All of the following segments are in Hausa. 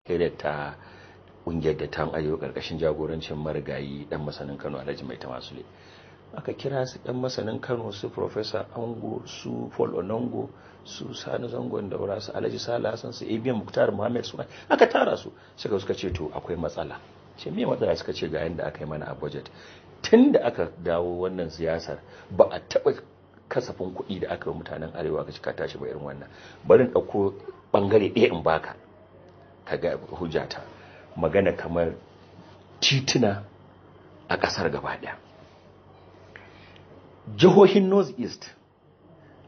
Ta ƙungiyar da ta arewa ƙarƙashin jagorancin marigayi dan masanin Kano Alhaji Mai Tamasule. Aka kira su dan masanin Kano, su Professor Ango, su Paul Onongo, su Sani Zangon Daura, su Alhaji Sala Hassan, su ABM Muktar Muhammad, su aka tara su. Suka ce to akwai matsala. Ce me matsala? Suka ce ga yanda aka yi mana a budget. Tun da aka dawo wannan siyasar, ba a taɓa kasafin kuɗi da aka yi mutanen arewa aka cika tashi ba irin wannan. Bari in ɗauko ɓangare ɗaya in baka ka ga hujjata. Magana kamar tituna a ƙasar gaba ɗaya, jihohin North East,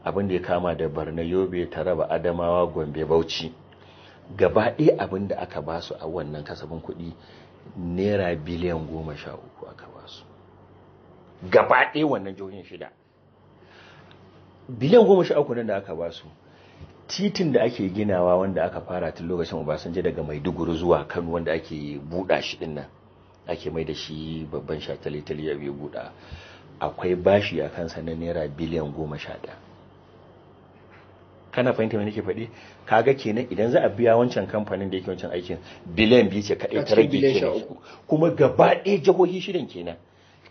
abin da ya kama da Borno, Yobe, Taraba, Adamawa, Gombe, Bauchi, gaba ɗaya abin da aka ba su a wannan kasafin kuɗi naira biliyan 13 aka ba su gaba ɗaya. Wannan jihohin shida, biliyan 13 nan da aka ba su, titin da ake ginawa wanda aka fara tun lokacin Obasanjo daga Maiduguri zuwa Kano, wanda ake buɗa shi din nan, ake mai da shi babban shatale-tale ya bai buɗa, akwai bashi a kansa na naira biliyan 11. Kana fahimta me nake faɗi? Kaga kenan idan za a biya wancan kamfanin da yake wancan aikin, biliyan 2 ce kaɗai ta rage kenan. Kuma gaba ɗaya jihohi shidan kenan.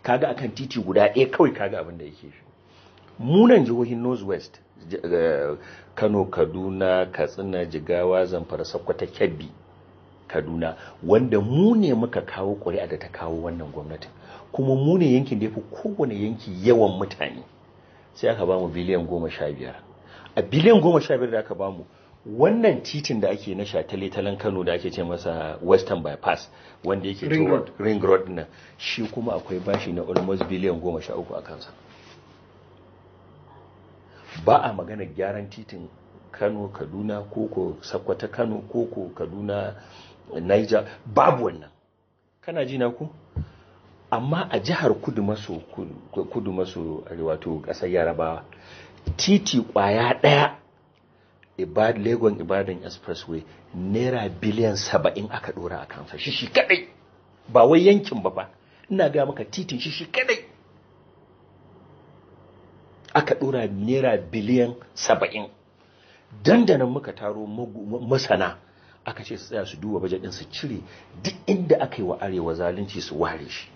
Kaga akan titi guda ɗaya kawai, kaga abin da yake shi. Munan jihohin North West, Kano, Kaduna, Katsina, Jigawa, Zamfara, Sokoto, Kebbi, Kaduna, wanda mu ne muka kawo ƙuri'a da ta kawo wannan gwamnatin, kuma mu ne yankin da ya fi kowane yanki yawan mutane, sai aka ba mu biliyan 15. A biliyan 15 da aka ba mu, wannan titin da ake na shataletalen Kano da ake ce masa Western Bypass, wanda yake Ring Road nan, shi kuma akwai bashi na almost biliyan 13 a kansa. Ba a magana gyaran titin Kano Kaduna, koko Sakwata Kano, koko Kaduna Niger, babu wannan. Kana ji na ku? Amma a jihar kudu maso arewa, to kasar Yarabawa, titi kwaya daya, Legon Ibadan Expressway, naira biliyan 70 aka dora a kansa shi shi kadai. Ba wai yankin ba ba, ina ga maka titin shi shi kadai aka dora naira biliyan 70. Dandanan muka taro masana, aka ce su tsaya su duba bajet din, su cire duk inda aka yi wa arewa zalunci, su ware shi,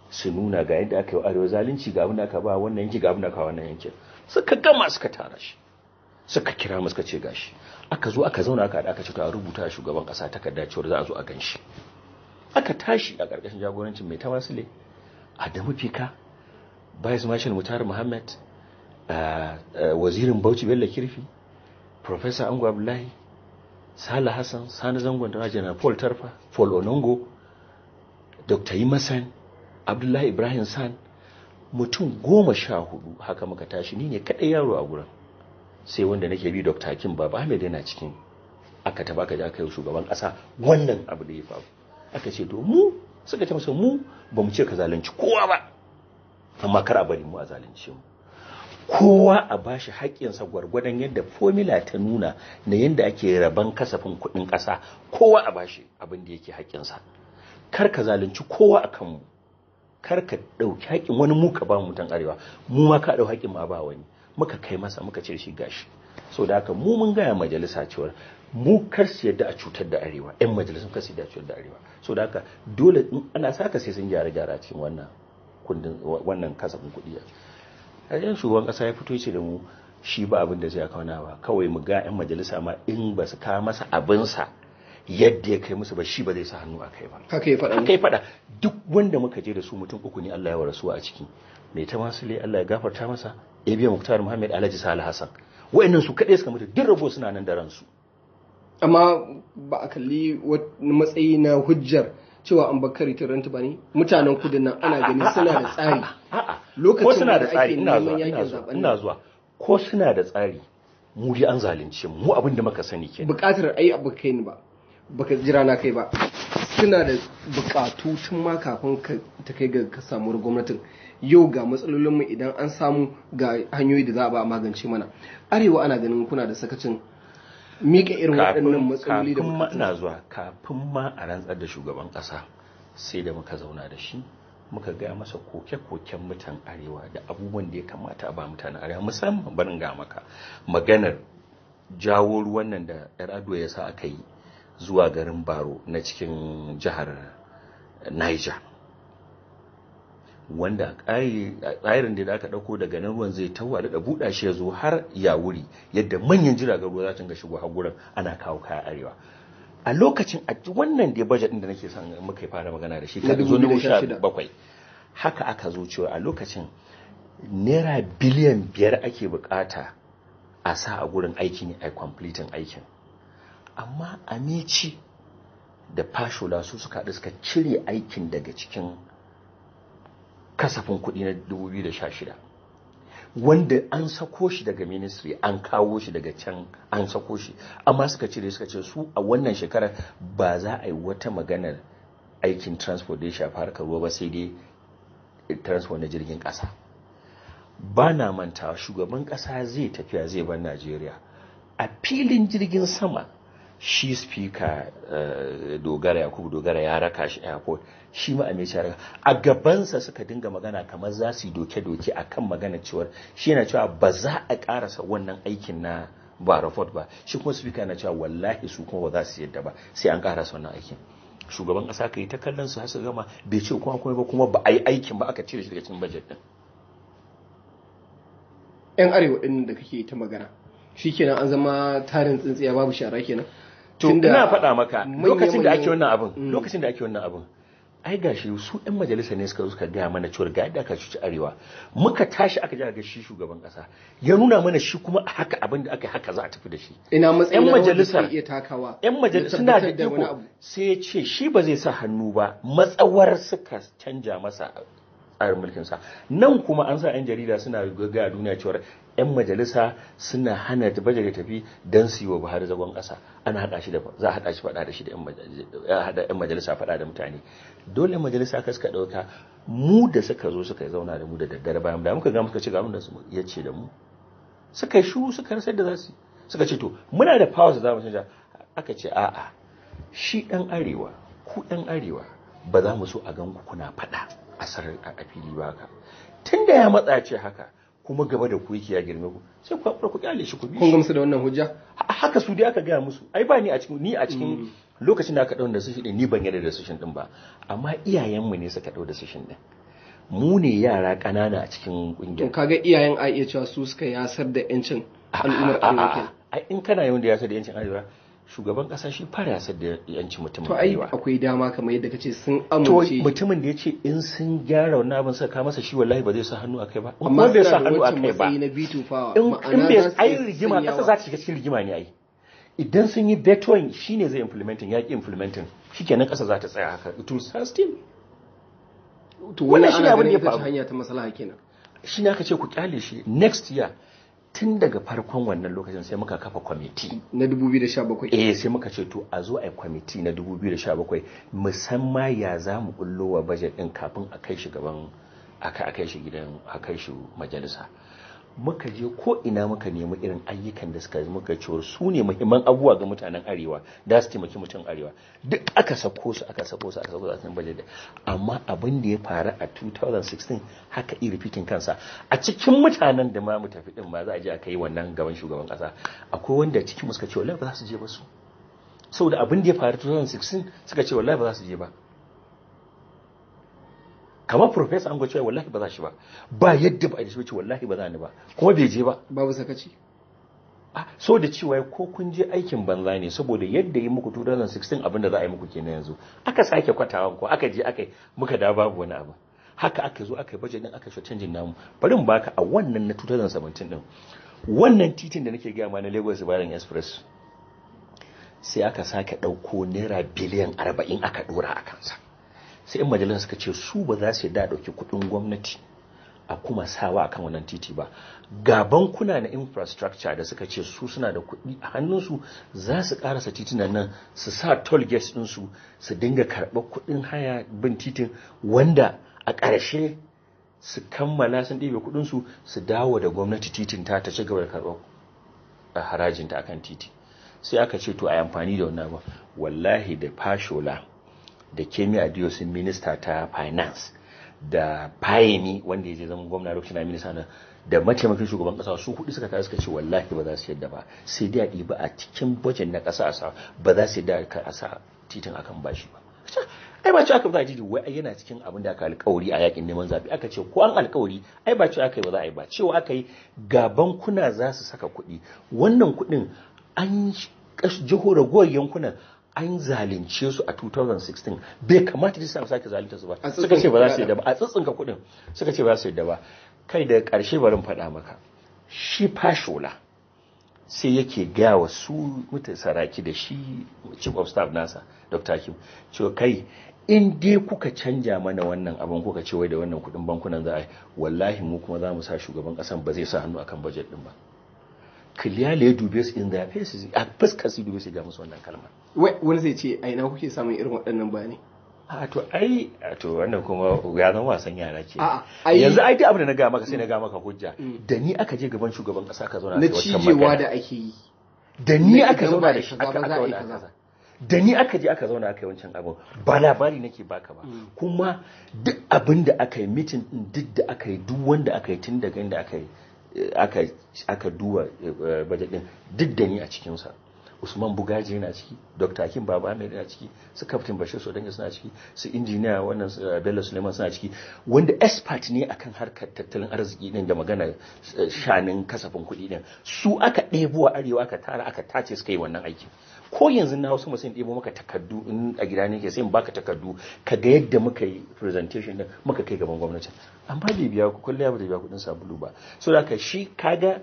su nuna ga yadda aka yi wa arewa zalunci, ga abin da aka ba wannan yanki, ga abin da aka ba wannan yankin. Suka gama, suka tara shi, suka kira mu, suka ce gashi. Aka zo aka zauna, aka aka ce to a rubuta shugaban kasa takarda cewar za a zo a gan shi. Aka tashi a ƙarƙashin jagorancin Mai Tamasile, Adamu Fika, Vice Marshal Mutar Muhammad, Wazirin Bauchi Bello Kirfi, Professor Ango Abdullahi, Sala Hassan, Sani Zangon da Janar Paul Tarfa, Paul Onongo, Dr. Yimasan, Abdullahi Ibrahim San, mutum 14 haka muka tashi. Ni ne kaɗai yaro a gurin, sai wanda nake bi, Dr. Hakim Baba Ahmed, yana cikin. Aka taba aka je aka yi shugaban ƙasa wannan abu da ya faru. Aka ce to mu, suka ce masa mu ba mu ce ka zalunci kowa ba, amma kar a bari mu a zalunce mu. Kowa a bashi haƙƙinsa gwargwadon yadda formula ta nuna na yadda ake raban kasafin kuɗin ƙasa. Kowa a bashi abin da yake haƙƙinsa. Kar ka zalunci kowa a kanmu, kar ka ɗauki haƙƙin wani mu ka ba mu mutan arewa, mu ma ka ɗau haƙƙin ma ba wani. Muka kai masa, muka ce shi gashi. So da haka mu mun gaya majalisa cewar mu kar su yadda a cutar da arewa, yan majalisun kar su yadda a cutar da arewa. So da haka dole in ana saka sai sun gyara gyara cikin wannan kundin, wannan kasafin kuɗi. A yan shugaban kasa ya fito ce da mu shi ba abin da zai kauna ba, kawai mu ga yan majalisa ma in ba su kawo masa abinsa yadda ya kai musu ba, shi ba zai sa hannu a kai ba. Haka ya faɗa? Haka ya faɗa. Duk wanda muka je da su, mutum uku ne Allah ya warasuwa a ciki: Mai Tamasule, Allah ya gafarta masa, Abiya Muktar Muhammad, Alhaji Salih Hassan. Wa'annan su kaɗai suka mutu, duk rabo suna nan da ransu. Amma ba a kalli wani matsayi na hujjar cewa an bakari tiranta ba ne? Mutanen kudin nan ana gani suna da tsari. A'a. Lokacin Ko suna da da tsari, ake ina neman zuwa, yakin ina zuwa, zaben. Ina zuwa. Ko suna da tsari, mu dai an zalunce mu. Abin da muka sani kenan. Bukatar ai abu kai ni ba baka jira na kai ba. Suna da bukatu tun ma kafin ka ta kai ga ka samuwar gwamnatin. Yau ga matsalolinmu, idan an samu ga hanyoyi da za a ba a magance mana arewa. Ana ganin kuna da sakacin mika irin waɗannan matsaloli da Kafin ma bukatu. Ina zuwa. Kafin ma a rantsar da shugaban kasa, sai da muka zauna da shi, muka gaya masa koke-koken mutan arewa da abubuwan da ya kamata a ba mutanen arewa. Musamman barin ga maka maganar jawo ruwan nan da Yar Ado ya sa aka yi zuwa garin Baro na cikin jihar Niger, wanda tsarin da aka dauko daga nan ruwan zai tawa da buɗa shi ya zo har ya wuri, yadda manyan jiragen ruwa za su shigo har gurin ana kawo kaya arewa. A lokacin a wannan da budget din da nake son muka fara magana da shi Na ka zo 2016. 2017, haka aka zo cewa a lokacin naira biliyan 5 ake bukata a sa a gurin aiki ne a completing aikin. Amma Amici da Fashola su suka haɗu suka cire aikin daga cikin kasafin kuɗi na 2016, wanda an sako shi daga ministry, an kawo shi daga can, an sako shi, amma suka cire, suka ce su a wannan shekarar ba za a yi wata maganar aikin transport da ya shafi harkar ruwa ba, sai dai transport na jirgin ƙasa. Ba na manta shugaban ƙasa zai tafiya zai bar Najeriya, a filin jirgin sama shi Speaker Dogara, Yakubu Dogara, ya raka shi airport, shi ma Amechi ya raka. A gabansa suka dinga magana kamar za su yi doke-doke a kan magana cewar shi yana cewa ba za a karasa wannan aikin na Barafort ba, shi kuma Speaker yana cewa wallahi su kuma ba za su yadda ba sai an karasa wannan aikin. Shugaban kasa ka yi ta kallon su har su gama, bai ce kuma komai ba, kuma ba a yi aikin ba, aka cire shi daga cikin budget din. Yan arewa din da kake ta magana, shikenan an zama tarin tsintsiya babu shara kenan. To, Tunda ina faɗa maka lokacin da ake wannan abin, Mm. lokacin da ake wannan abin, ai gashi su ɗan majalisa ne suka zo suka gaya mana cewa ga yadda aka cuci arewa. Muka tashi aka je aka ga shi shugaban ƙasa, ya nuna mana shi kuma haka abin da aka yi haka za a tafi da shi. Ina matsayin Yan rawar da majalisar- suke iya takawa yan na majalisa suna da tabbatar wani iko abu. Sai ya ce shi ba zai sa hannu ba matsawar suka canja masa tsarin mulkinsa. Nan kuma an sa 'yan jarida suna gaya duniya cewar 'yan majalisa suna hana bajet ya tafi don su yi wa Buhari zagon ƙasa, ana haɗa shi da za a haɗa shi faɗa da shi da 'yan majalisa, faɗa da mutane. Dole 'yan majalisa aka suka ɗauka mu da suka zo suka zauna da mu da daddare, bayan da muka ga muka ci ga abin da su ya ce da mu, suka yi shiru, suka rasa yadda za su yi. Suka ce to muna da powers da za mu canja. Aka ce a'a, shi ɗan arewa, ku ɗan arewa ba za mu so a gan ku kuna faɗa a sarar a fili ba haka, tunda ya matsa ce haka kuma gaba da ku yake, ya girme ku, sai ku haƙura ku kyale shi ku bi Kun shi. gamsu da wannan hujja? Haka su dai aka gaya musu. Ai ba ni a cikin, ni a cikin lokacin da aka ɗau decision ɗin, ni ban yarda da decision ɗin ba, amma iyayenmu ne suka ɗau decision ɗin, mu ne yara ƙanana a cikin To, ƙungiyar. kaga iyayen a iya cewa su suka yasar da yancin al'ummar arewa kenan. Ai in kana yawan da yasar da yancin arewa, shugaban ƙasa shi fara yasar da yancin mutumin To, ai arewa. akwai dama kamar yadda kace sun To, amince. mutumin da ya ce in sun gyara wannan abin suka kawo masa shi, wallahi ba zai sa hannu akai ba. In Amma kuma bai suna sa da hannu wancan akai ba, matsayi na veto power, in ma'ana bai za su ai iya rigima sanyawa. ƙasa za ta shiga cikin rigima ne. Ai idan sun yi vetoing, shine zai implementing, ya ki implementing, shikenan ƙasa za ta tsaya haka, it will stand still. To, Wannan wannan shine ana abin da ganin ya ita ce faru. hanya ta maslaha kenan. Shi ne aka ce ku kyale shi next year. Tun daga farkon wannan lokacin sai muka kafa kwamiti. Na 2017? Eh, sai muka ce to a zo a yi kwamiti na 2017, musamman ya za mu bullo wa budget din kafin a kai shi gaban aka a kai shi gidan, a kai shi majalisa. Muka je ko ina muka nemi irin ayyukan da suka muka ce su ne muhimman abubuwa ga mutanen arewa da su taimaki mutum arewa, duk aka sako su, aka sako su, aka sako su a cikin budget. Amma abin da ya faru a 2016 haka i repeating kansa. A cikin mutanen da ma mu tafi din ma za a je a kai wannan gaban shugaban kasa, akwai wanda cikin mu suka ce wallahi ba za su je ba su, saboda abin da ya faru 2016, suka ce wallahi ba za su je ba. Kamar Professor Ango cewa wallahi ba za shi ba, ba yadda ba a yi shi ba, ce wallahi ba za ni ba, kuma bai je ba. Babu sakaci. Ah, so da cewa ko kun je aikin banza ne, saboda yadda yi muku 2016, abin da za a yi muku kenan yanzu. Aka sake kwatawan ko aka je aka yi, muka da babu wani abu. Haka aka zo aka yi budget din, aka shi canjin namu. Bari mu baka a wannan na 2017 din, wannan titin da nake gaya ma na Lagos Ibadan Express, sai aka sake ɗauko naira biliyan 40 aka ɗora a kansa. Sai in majalisar suka ce su ba za su yarda a ɗauki kuɗin gwamnati a kuma sawa akan wannan titi ba. Ga bankuna na infrastructure da suka ce su suna da kuɗi a hannunsu, za su karasa titunan nan, su sa toll gates ɗinsu, su dinga karɓar kuɗin haya bin titin, wanda a ƙarshe su kammala sun ɗibe kuɗinsu, su dawo da gwamnati titin ta ta ci gaba da karɓar harajinta akan titi. Sai aka ce to a yi amfani da wannan ba. Wallahi da Fashola da Kemi Adeosun, minista ta finance, da Fayemi wanda ya je zama gwamna lokacin na minista na da mataimakin shugaban kasa, su hudu suka tashi suka ce wallahi ba za su yadda ba, sai dai a ɗiba a cikin budget na kasa a sa, ba za su yadda a sa titin akan bashi ba. Ai ba ce aka ba titi, wai ai yana cikin abin da aka alƙawari a yakin neman zaɓe. Aka ce ko an alƙawari, ai ba ce aka yi ba za a yi ba, cewa aka yi ga bankuna za su saka kuɗi, wannan kuɗin an jiho ragowar yankunan an zalunce su a 2016, bai kamata da su sake zalunta su ba. Suka ce ba za su yadda ba, a tsitsinka kuɗin, suka ce ba za su yadda ba. Kai daga ƙarshe barin faɗa maka, shi Fashola sai yake gaya wa su mutan Saraki da shi chief of staff nasa Dr. Hakim cewa kai, in dai kuka canja mana wannan abin, kuka ce wai da wannan kudin bankunan za a yi, wallahi mu kuma za mu sa shugaban kasan ba zai sa hannu akan budget din ba. Clearly ya dube su in their faces, a fuskar su dube su, ga musu wannan kalmar. Wani zai ce a ina kuke samun irin waɗannan bayanai? A to ai, to wannan kuma ya zama wasan yara ke yanzu. Ai duk abin da na ga maka sai na ga maka hujja. Da ni aka je gaban shugaban kasa ka zauna na cijewa da ake yi. Da ni aka zauna da shi aka aka da ni aka je aka zauna aka yi wancan abin, ba labari nake baka ba. Kuma duk abin da aka yi meeting din, duk da aka yi, duk wanda aka yi tun daga inda aka yi aka duba budget din, duk da ni a cikinsa. Usman Bugaji yana ciki, Dr. Hakim Baba Ahmed yana ciki, su Captain Bashir Sodange suna ciki, su Injiniya wannan Bello Suleiman suna ciki, wanda expert ne akan harkar tattalin arziki din da magana shanin kasafin kuɗi din. Su aka ɗebo a arewa, aka tara, aka tace, suka yi wannan aikin. Ko yanzu na wasu sai in ɗebo maka takardu, in a gida ne ke sai in baka takardu ka ga yadda muka yi presentation din muka kai gaban gwamnati, amma bai biya ku kulliya ba, biya kuɗin sabulu ba. So da shi kaga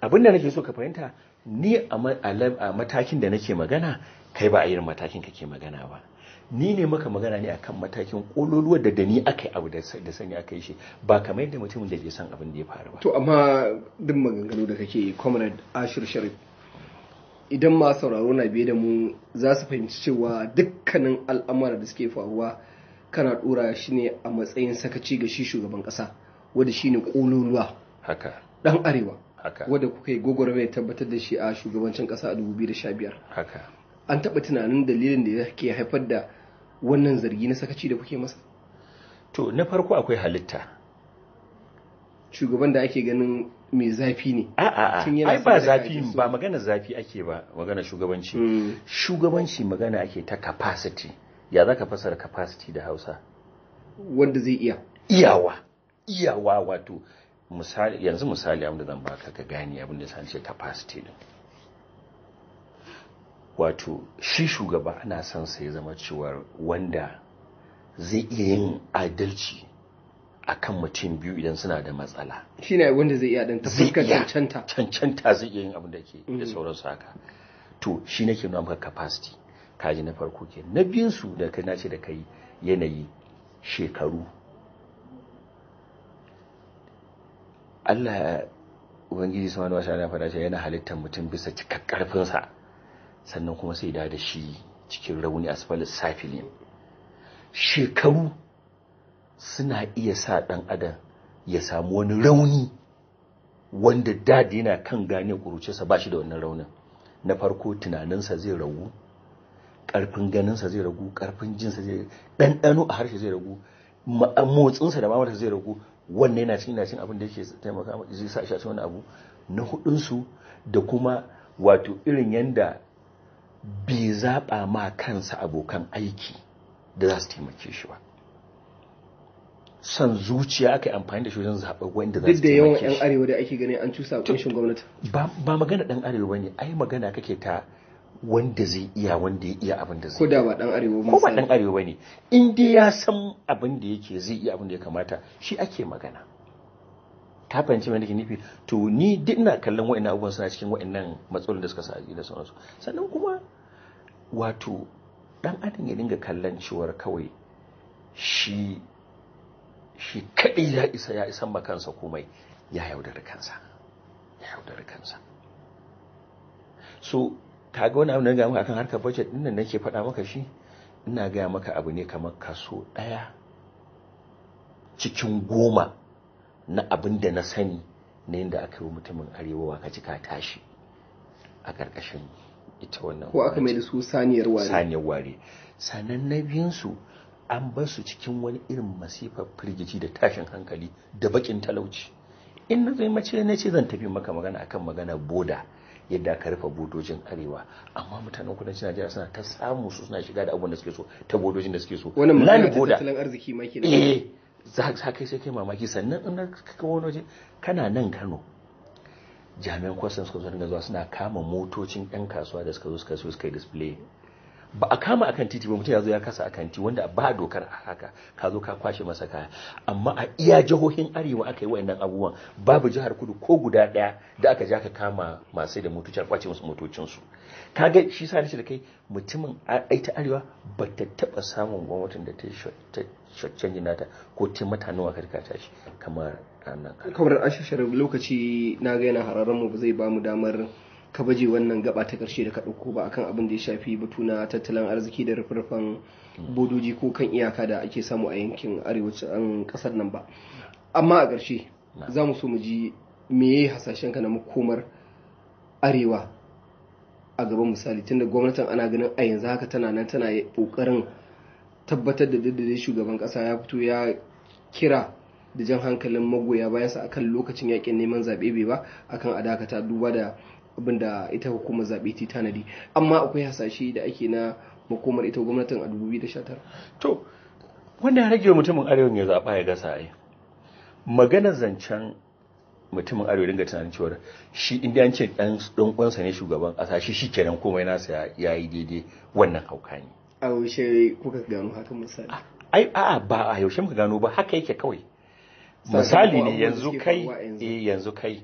abin da nake so ka fahimta, ni a matakin da nake magana, kai ba a irin matakin kake magana ba. Ni ne maka magana ne akan matakin kololuwar da ni aka yi abu da sani aka yi shi, ba kamar yadda mutumin da bai san abin da ya faru ba. To amma duk maganganu da kake, Comrade Ashir Sharif, idan ma sauraro na biye da mu za su fahimci cewa dukkanin al'amura da suke faruwa kana dora shi ne a matsayin sakaci ga shi shugaban kasa, wanda shine kololuwa haka dan arewa haka wadda kuka yi gwagwarmaya tabbatar da shi a shugabancin kasa a 2015. Haka. An taɓa tunanin dalilin da ke haifar da wannan zargi na sakaci da kuke masa? To na farko akwai halitta. Shugaban da ake ganin mai zafi ne. A'a, ai ba zafi ba, magana zafi ake ba, magana shugabanci. Shugabanci magana ake ta capacity. Ya za ka fasara capacity da Hausa? Wanda zai iya. Iyawa. Iyawa, wato misali yanzu, misali abin da zan baka ka gane abin da san ce capacity din, wato shi shugaba ana son sa ya zama cewar wanda zai iya yin adalci akan mutum biyu idan suna da matsala. Shi ne wanda zai iya dan ta fuskar cancanta. Cancanta, zai iya yin abin da ke da sauransu haka. To shi nake nuna maka capacity, kaji na farko ke. Na biyun su da kai nace da kai yanayi, shekaru. Allah Ubangiji Subhanahu wa ta'ala faɗa cewa yana halittar mutum bisa cikar karfinsa, sannan kuma sai da shi cikin rauni, asfal safilin. Shekaru suna iya sa ɗan adam ya samu wani rauni wanda da yana kan gane kurucinsa ba shi da wannan raunin. Na farko tunaninsa zai ragu, ƙarfin ganinsa zai ragu, ƙarfin jinsa zai, ɗanɗano a harshe zai ragu, motsinsa da mamarsa zai ragu. Wannan yana cikin abin da yake taimaka zai sa shi a wani abu. Na hudunsu da kuma wato irin yanda bai zaɓa ma kansa abokan aiki da za su taimake shi ba, son zuciya aka yi amfani da shi wajen zaɓar wanda za su duk da yawan taimake yan shi. Arewa da ake ganin an cusa kunshin gwamnati. Ba magana ɗan arewa ba ne, ai magana kake ta wanda zai iya, wanda ya iya abin da zai Ko da ba dan arewa ko ba misali. dan arewa bane, in dai ya san abin da yake zai iya abin da ya kamata, shi ake magana. Ka fahimci me nake nufi? To ni duk ina kallon wa'annan abubuwan suna cikin wa'annan matsalolin da suka sa da sauransu. Sannan kuma wato dan adam ya dinga kallon cewar kawai shi shi kadai ya isa, ya isan ma kansa komai, ya yaudari kansa, ya yaudari kansa. So kaga wani abu da na gaya maka akan harkar budget din nan nake faɗa maka shi, ina gaya maka abu ne kamar kaso 1 cikin 10 na abin da na sani na yadda aka yi wa mutumin arewa ka ci ka tashi a ƙarƙashin ita wannan Ko aka mai da su saniyar ware. Saniyar ware. Sannan na biyunsu an bar su cikin wani irin masifar firgici da tashin hankali da bakin talauci. In na zai mace na ce zan tafi maka magana akan magana boda, yadda aka rufe bodojin arewa, amma mutanen kudancin Najeriya suna ta samu su suna shiga da abubuwan da suke so ta bodojin da suke so. Wannan magana Land ta border. tattalin arziki ma kenan. Eh, za ka kai sai kai mamaki. Sannan in ka wani waje kana nan Kano, jami'an kwastam suka zo dinga zuwa suna kama motocin yan kasuwa da suka zo suka so suka yi display. Ba a kama akan titi ba, mutum ya zo ya kasa akan titi wanda ba dokar haka, ka zo ka kwashe masa kaya. Amma a iya jihohin arewa aka yi wa'annan abubuwan, babu jihar kudu ko guda daya da aka ja ka kama masu da motoci a kwace musu motocinsu. Kaga shi sa nace da kai mutumin ai ta arewa ba ta taba samun gwamnatin da ta canjin nata ko ta mata nawa ka tashi kamar ranar. Kamar ashashar lokaci na ga yana hararen mu, ba zai ba mu damar ka baje wannan gaba ta karshe da ka ɗauko ba akan abin da ya shafi batu na tattalin arziki da rufe-rufen bodoji ko kan iyaka da ake samu a yankin arewacin ƙasar nan ba. Amma a ƙarshe za mu so mu ji meye hasashen ka na makomar arewa a gaban, misali tunda gwamnatin ana ganin a yanzu haka tana nan tana ƙoƙarin tabbatar da daddare shugaban ƙasa ya fito ya kira da jan hankalin magoya bayansa akan lokacin yakin neman zaɓe bai ba akan a dakata duba da abin da ita hukumar zaɓe ta tanadi, amma akwai hasashe da ake na makomar ita gwamnatin a 2019. To, wanda ya rage wa mutumin arewa ya zaɓa ya gasa ai. Maganar zancen mutumin arewa dinga tunanin cewar shi inda an ce ɗan uwansa ne shugaban ƙasa shi kenan komai nasa ya yi daidai, wannan hauka ne. A yaushe kuka gano haka misali? Ai a'a, ba a yaushe muka gano ba, haka yake kawai. Misali ne yanzu kai, eh yanzu kai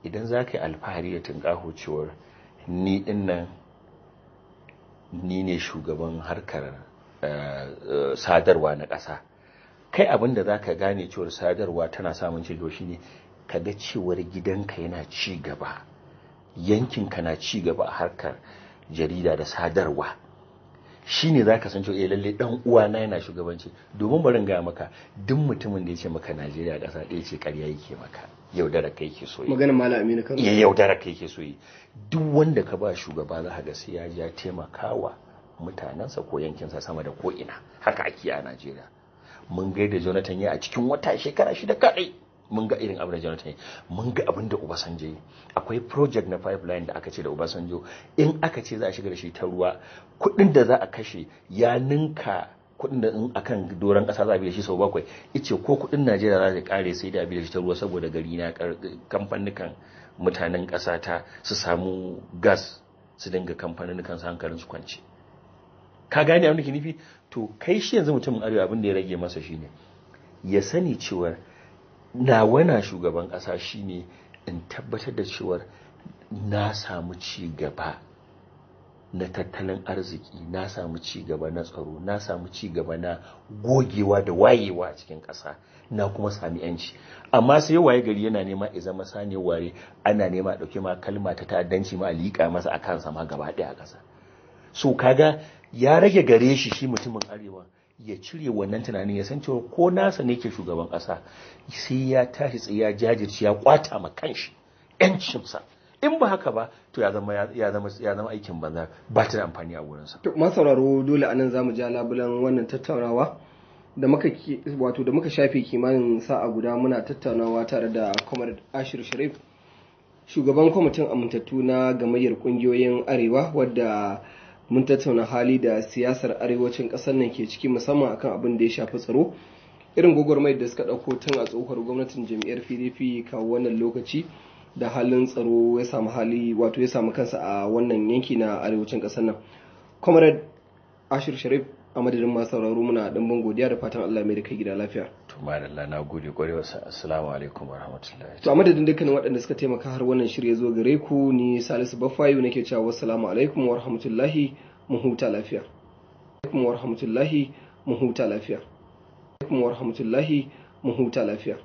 idan za ka yi alfahari da tunƙaho cewar ni din nan ni ne shugaban harkar sadarwa na ƙasa, kai abin da za ka gane cewar sadarwa tana samun ci gaba shine ka ga cewar gidanka yana ci gaba, yankinka na ci gaba a harkar jarida da sadarwa, shine za ka san cewa lalle dan uwana yana shugabanci. Domin barin gaya maka, duk mutumin da ya ce maka Najeriya ƙasa ɗaya ce, ƙarya yake maka, yaudara kai ke so yi. Maganar Malam Aminu Kano. Ya yaudara kai ke so yi. Duk wanda ka ba shugaba za ka ga sai ya ja taimakawa mutanensa ko yankinsa sama da ko ina. Haka ake a Najeriya. Mun ga yadda Jonathan ya a cikin wata shekara 6 kaɗai, mun ga irin abin da Jonathan ya, mun ga abin da Obasanjo yi. Akwai project na pipeline da aka ce da Obasanjo in aka ce za a shiga da shi ta ruwa, kuɗin da za a kashe ya ninka kuɗin da in akan doron ƙasa za a bi da shi sau 7. Ice ko kuɗin Najeriya za ta kare sai da a bi da shi ta ruwa saboda gari na kamfanukan mutanen ƙasa ta su samu gas su dinga kamfanukan su hankalin su kwance. Ka gane abin da ke nufi? To kai shi yanzu mutumin arewa abin da ya rage masa shine ya sani cewar nawa na shugaban ƙasa shine in tabbatar da cewar na samu ci gaba na tattalin arziki, na samu ci gaba na tsaro, na samu ci gaba na gogewa da wayewa a cikin ƙasa, na kuma sami yanci. Amma sai waye gari yana nema ya zama sane ware, ana nema a ɗauki ma kalma ta ta'addanci ma a liƙa masa a kansa ma gaba ɗaya a ƙasa. So kaga ya rage gare shi shi mutumin arewa ya cire wannan tunanin, ya san cewa ko nasa ne ke shugaban ƙasa sai ya tashi tsaye ya jajirce ya kwata ma kanshi yancinsa. In ba haka ba to ya zama ya zama ya zama aikin banza, ba ta da amfani a wurinsa. To masauraro, dole anan zamu ja labulan wannan tattaunawa da muka wato da muka shafe kimanin sa'a guda muna tattaunawa tare da Comrade Ashir Sharif, shugaban kwamitin amintattu na gamayyar kungiyoyin arewa, wadda mun tattauna hali da siyasar arewacin ƙasar nan ke ciki, musamman akan abin da ya shafi tsaro, irin gwagwarmayar da suka ɗauko tun a tsohuwar gwamnatin jam'iyyar PDP kawo wannan lokaci da halin tsaro ya samu hali wato ya samu kansa a wannan yanki na arewacin ƙasar nan. Comrade Ashir Sharif, a madadin masu sauraro muna ɗimbin godiya da fatan Allah mai da kai gida lafiya. To madalla, na gode kwarai, wasu assalamu alaikum wa rahmatullahi. To a madadin dukkanin waɗanda suka taimaka har wannan shirya zo gare ku, ni Salisu Baffayu nake cewa wassalamu alaikum wa rahmatullahi, mu huta lafiya. Alaikum wa rahmatullahi, mu huta lafiya. Alaikum wa rahmatullahi, mu huta lafiya.